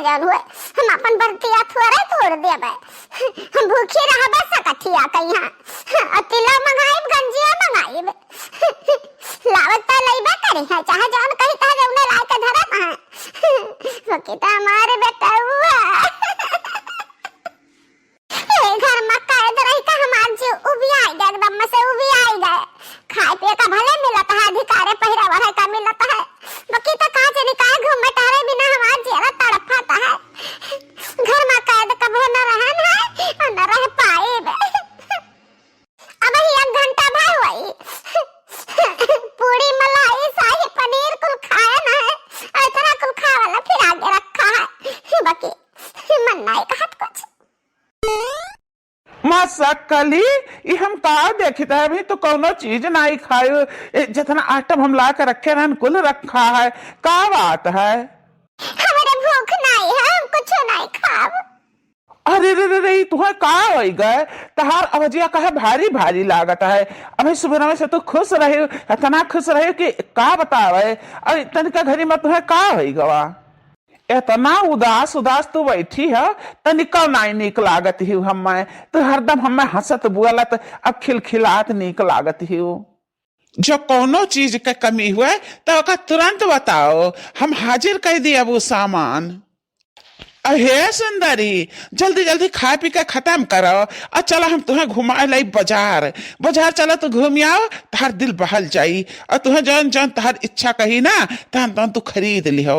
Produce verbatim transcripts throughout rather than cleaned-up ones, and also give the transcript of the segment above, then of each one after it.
जौन हुए, हम अपन बरतिया थोड़े तोड़ देबे। हम भूखी रहबे सकठिया कहिया। अउर तिलवा मंगाइब, गंजिया मंगाइब। लावत त लइबे करिहैं, चाहे जौन कही तह जौने लाइके धरत हैं। बाकी त हमारे बेटउआ। ए घर मा कैद रही का हमार जीव उबियाई गए, एकदम में से उबियाई गए। खाए पिए का भले मिलत है, अधिकारे पहिरावा है का मिलत है, बाकी तो का जानी काहे घूमे टहरे बिना हमार जियरा तड़फत है। घर मा कैद कबो न रहन है अउर न रह पाइब। अब ही एक घंटा भा हुई, पूड़ी मलाई शाही पनीर कुल खाए न है, अउर इतना कुल खाए वाला फिर आगे रखा है, बाकी मन नहीं कहत कुछ। मसक्कली, ई हम का देखित है? अभी तो कौनो चीज नाई खायो। ए, जितना आइटम हम ला के रखे रहन, कुल रखा है। का बात है? हमरे भूख नाई है, हम कुछ नाई खाब। अरे रे रे रे, ई तुहे का होई गए? तहार अवजिया काहे भारी भारी लागत है? अभी सुबह में से तू खुश रही, इतना खुश रही कि का बतावे। अरे तनिका घरी में तुहे का होई गवा? एतना उदास उदास तू बैठी ह, तनिका नाई नीक लागत हिउ हम्मे। तू हरदम हम्मे हँसत बोलत, अब खिलखिलात नीक लागत हिउ। जो कौनो चीज के कमी हुए, त ओका तुरंत बताओ, हम हाजिर कइ दियब उ सामान। अहे सुंदरी, जल्दी जल्दी खाए पी के खतम करो, अउर चला हम तुहे घुमाए लाई बजार। बजार चला तू घूम आओ, तहार दिल बहल जाई, अउर तुहे जौन जौन तहार इच्छा कही ना, तहन तहन तू खरीद लिहो।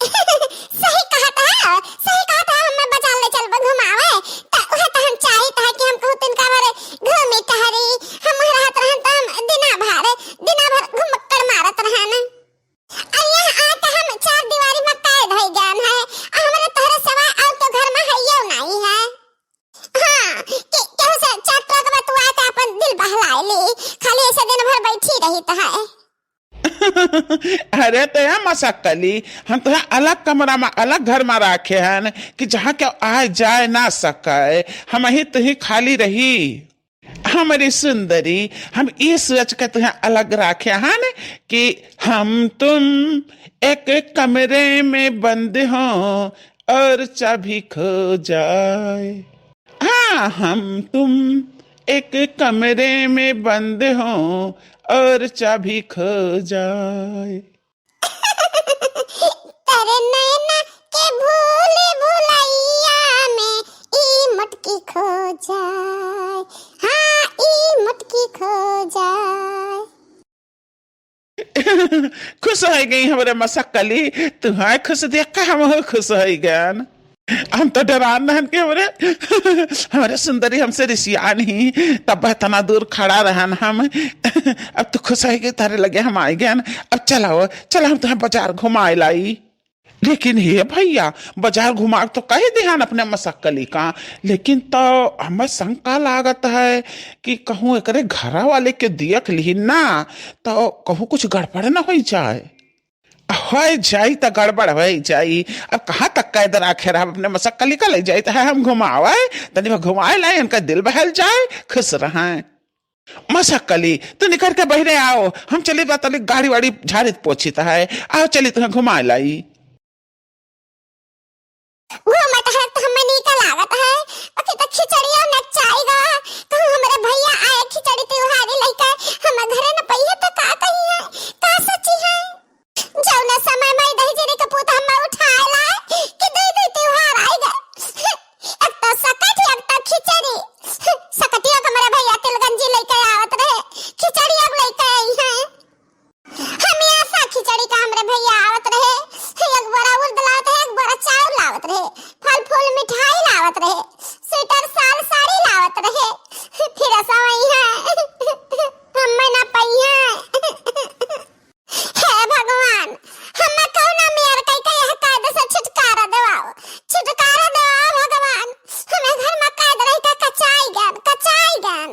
सही कहत है, सही कहत है, हमें बजार ले चलबे घुमावे। त उहे त हम चाहित है कि हम कहूँ तिनका भर घूमी टहरी। हम रहत रहन त हम दिना भर, दिना भर घुमक्कड़ मारत रहन। अउर यहाँ आके हम चार दीवारी में कैद होइ गयन है। अउर हमरे तोहरे सिवाय अउर तो घर में हइयो नाई है। हाँ, कि केहू से चार टोक बतुआ के अपन दिल बहलाए ली। खाली ऐसे दिन भर बैठी रहित है। अरे तो या मसक्कली, हम तुहे अलग कमरा में, अलग घर में राखे हन कि जहाँ केहू आए जाए ना सके, हमहीं तुहीं खाली रही। हमरी सुंदरी, हम ई सोच के तुहे अलग राखे हन कि हम तुम एक कमरे में बंद हों और चाबी खो जाए। हाँ, हम तुम एक कमरे में बंद हों और चाबी खो जाए। तेरे नैना के भूल भुलैया में ई मटकी खो जाए, हाँ, ई मटकी खो जाए। खुश होइ गई हमरे मसक्कली, तुहार खुश देख के हमहू खुश होइ गयन। हम तो डरान रहन के हमरे, हमरे सुंदरी हमसे रिसियान ही, तब इतना दूर खड़ा रहन हम। अब तू खुश होइ गई, तारे लगे हम आइ गयन। अब चलाओ, चला हम तुहे बजार घुमाए लाई। लेकिन हे भइया, बजार घुमा के तो कहि दिहन अपने मसक्कली का, लेकिन तो हमें शंका लागत है कि कहूँ एकरे घरा वाले के देख लिही ना, तो कहूँ कुछ गड़बड़ न होइ जाए। होइ जाई त गड़बड़ होइ जाई। अब कहाँ तक कैद राखे रहब अपने मसक्कली का, ले जाई त है हम घुमावे, तनी भर घुमाए लाई, इनका दिल बहल जाए, खुश रहें। मसक्कली, तू निकल के बहिरे आओ, हम चली बा तनी गाड़ी वाड़ी झाड़ित पोछित है, आओ चली तुहे घुमाए लाई। घूमत है तो हमें नीक लागत है, बाकी तो खिचड़िया नचाई गा, कहूँ हमरे भइया आए खिचड़ी तिवहारी लइके, हम घरे न पइहे तो का कही है, का सोची है। जौने समय माई दहिजरी के पूत हमें उठाए लाए कि दुई दुई तिवहार आइ गए, एक तो सकट, एक तो खिचड़ी। सकटिया के हमरे भइया तिलगंजी लइके आवत रहे, खिचड़िया लइके आई है। हमेशा खिचड़ी का हमरे भइया आवत रहे, एक बोरा उर्द लावत रहे, एक बोरा चाउर लावत रहे, फल फूल मिठाई लावत रहे, स्वेटर साल साड़ी लावत रहे। फिर ऐसा वही है, हमें ना पइहे। हे भगवान, हमें कौना मेर कई के यह कैद से छुटकारा देवाओ, छुटकारा देवाओ भगवान, हमें घर में कैद रह के कचाई गन, कचाई गन।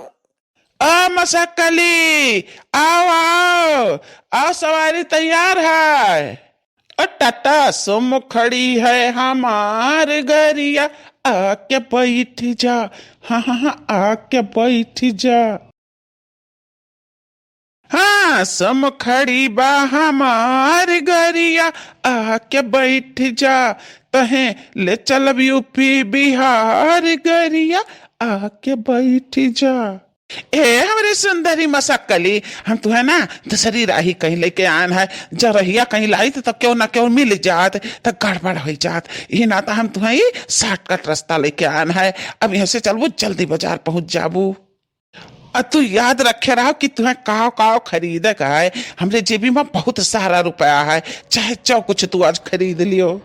आ मसक्कली, आओ, आओ, आओ, सवारी तैयार है। ओ टाटा सुमो खड़ी है हमार गरिया, आके बैठ जा, हाँ, हाँ, हाँ, आके बैठ जा। हाँ, आसम खड़ी बा हमार गरिया, आके बैठ जा, तहे ले चलब यूपी बिहार गरिया, आके बैठ जा। ए हमरे सुंदरी मसक्कली, हम तुहे ना दूसरी राही कहीं लेके आन है, जरहिया कहीं लाई तो, तो क्यों ना क्यों मिल जात, तो गड़बड़ हो जात। ये ना तो हम तुहे ही shortcut रास्ता लेके आन है। अब यहाँ से चलबू, जल्दी बाजार पहुँच जाबू। आ तू याद रखे रहो कि तुहे काव काव खरीदे का है। हमरे जेबी में बहुत सारा रुपया है, चाहे जो कुछ तू आज खरीद लियो।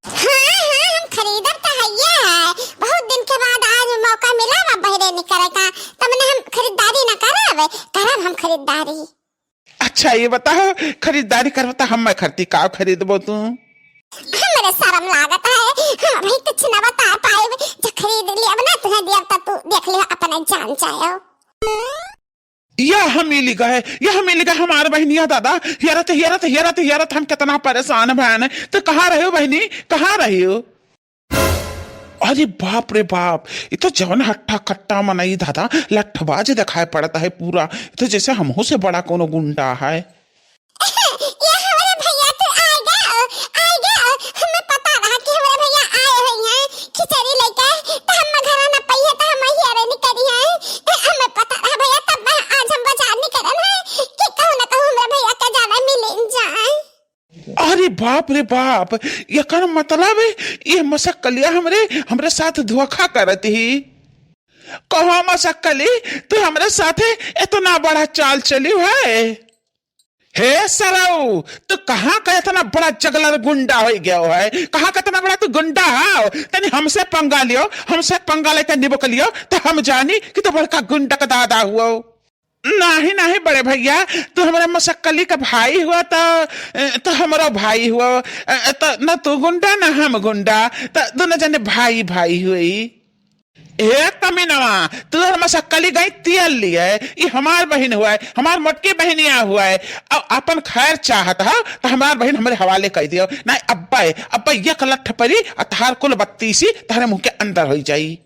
हाँ, हाँ, हम खरीदब त हइये है। बहुत दिन के बाद आज मौका मिला बा बहरे निकले का, त मने हम खरीदारी न करब, करब हम खरीदारी। अच्छा, ये बताओ, खरीदारी करब त हम मैं खरीदी, काव खरीदबो तू? हमरे शर्म लागत है, हम अभी कुछ न बता पाएब। जो खरीद लियब ना, तुहे दियब त तू देख लियो, अपने जान जायो। यह मिल गए, यह मिल गए हमार बहनिया दादा। हियरत, हियरत, हियरत, हियरत हम कितना परेशान भएन। तो कहाँ रहे हो बहनी, कहाँ रहे हो? अरे बाप रे बाप, ये तो जवन हट्टा कट्टा मनई दादा, लट्ठबाज दिखाई पड़ता है पूरा। ये तो जैसे हमहू से बड़ा कोनो गुंडा है। ये हमरे भैया, तू आ गया, आ गया। हमें पता रहा कि हमरे भैया आए हुए हैं खिचड़ी लेके, तो हम घर न पाइए, तो हम हियरे निकली हैं। हमें पता रहा भैया, तब आज हम बाजार निकलन है कि कहूँ न कहूँ हमरे भैया के जाना मिल जाए। अरे बाप रे बाप, एकर मतलब ये मसक्कलिया हमरे, हमरे साथ धोखा करत ही। कहो मसक्कली, तू हमरे साथे इतना बड़ा चाल चली है? हे सरऊ, तू कहाँ का इतना बड़ा जगलर गुंडा हो गया है? कहाँ का इतना बड़ा तू गुंडा हो? तनी हमसे पंगा लियो, हमसे पंगा लेकर निबक लियो, तो हम जानी कि तू बड़का गुंडा का दादा हुआ। नहीं, नहीं बड़े भैया, तू हमारे मसक्कली का भाई हुआ तो, तो हमारा भाई हुआ, तो न तू गुंडा न हम गुंडा, तो दोनों जने भाई भाई हुई। ए कमीनवा, तू हर मसक्कली गई तेल लिए, ई हमार बहिन हुआ है, हमार मोटकी बहिनिया हुआ है। अब अपन खैर चाहत है तो हमार बहिन हमरे हवाले कर दियो। नहीं, अब्बा, अब्बा एक लठ परी, अ तहार कुल बत्तीसी तहरे मुंह के अंदर हो जाई।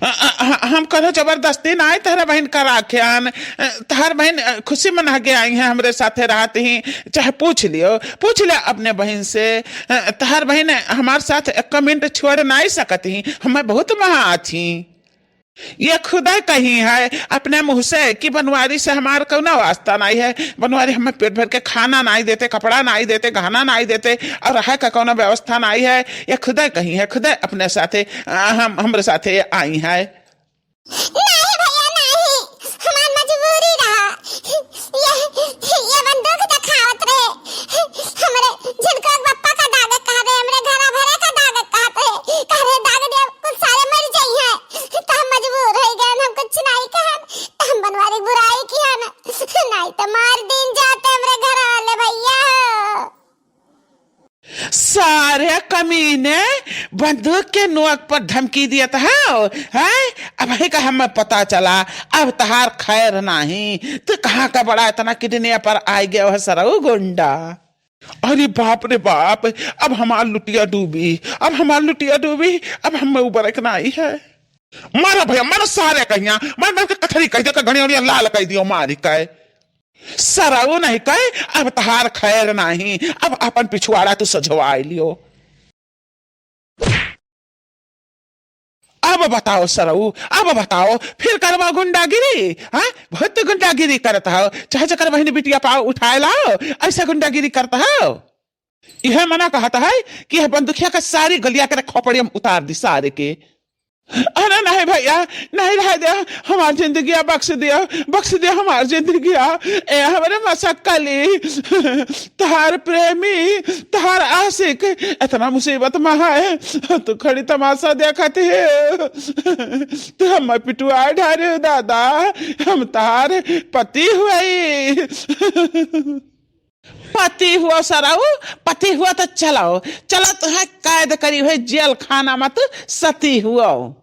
अ, अ, अ, हम कहो जबरदस्ती ना आई तहरे बहिन का राख्यान, अ, तहार बहिन, अ, खुशी मना के आई है हमरे साथे रहत ही, चाहे पूछ लियो, पूछ लियो अपने बहिन से। अ, तहार बहिन हमार साथ एक मिनट छोड़ नहीं सकत ही, हमें बहुत महा आछी। ये खुदे कही है अपने मुँह से कि बनवारी से हमार कौनो वास्ता नहीं है, बनवारी हमें पेट भर के खाना नहीं देते, कपड़ा नहीं देते, गहना नहीं देते, और रहे का कौनो व्यवस्था नहीं है। ये खुदे कही है, खुदे अपने साथे, आ, हम, हमरे साथे आई है। नहीं भैया, नहीं, हमार मजबूरी रहा। ये, ये बंदूक दिखावत रहे। हमरे झिनका के पप्पा का दागे कहा रहे, हमरे घरा भरे का दागे कहत रहे। कह रहे, "दाग दिया, कुल सारे मर जाई हैं।" तो हम मजबूर हो गए, हम कुछ नहीं कहन, तो हम बनवारी बुराई किहन, नहीं तो मार दीन जाते हमरे घर वाले भैया हो। सारे कमीने, बंदूक के नोक पर धमकी दियत हो, हैं? अब ही का हमें पता चला, अब तहार खैर नहीं। तू कहाँ का बड़ा इतना kidnapper आइ गया है सरऊ गुंडा? अरे बाप रे बाप, अब हमार लुटिया डूबी, अब हमार लुटिया डूबी, अब हमें उबरक नहीं है। मारा भैया, मारा सारे कहिया, मार मार के कथरी कह दियो, का गणिया उणिया लाल कह दियो, मारी कहे। सरऊ नहीं कहे, अब तहार खैर नहीं, अब अपन पिछुआड़ा तू सजवाई लियो। अब बताओ सरऊ, अब बताओ, फिर करबा गुंडागिरी, हाँ? बहुत गुंडागिरी करत हो, चाहे जकर बहिन बिटिया पाव उठाए लाओ, ऐसा गुंडागिरी करत हो। यह मना कहत है कि यह बंदुखिया का सारी गलिया के खोपड़ी हम उतार दी सारे के। अरे नहीं भैया, नहीं रह दे, हमार जिंदगिया बख्श दिया, बख्श दिया हमार जिंदगिया। ए हमरे मसक्कली, तहार प्रेमी, तहार आशिक, इतना मुसीबत में है, तू खड़ी तमाशा देखत है। तू हम पिटुआ ढारे दादा, हम तहार पति हुई। पति हुआ सरऊ, पति हुआ तो चलो, चलो तुहे कैद करी हुई जेल खाना में तू सती हुआ।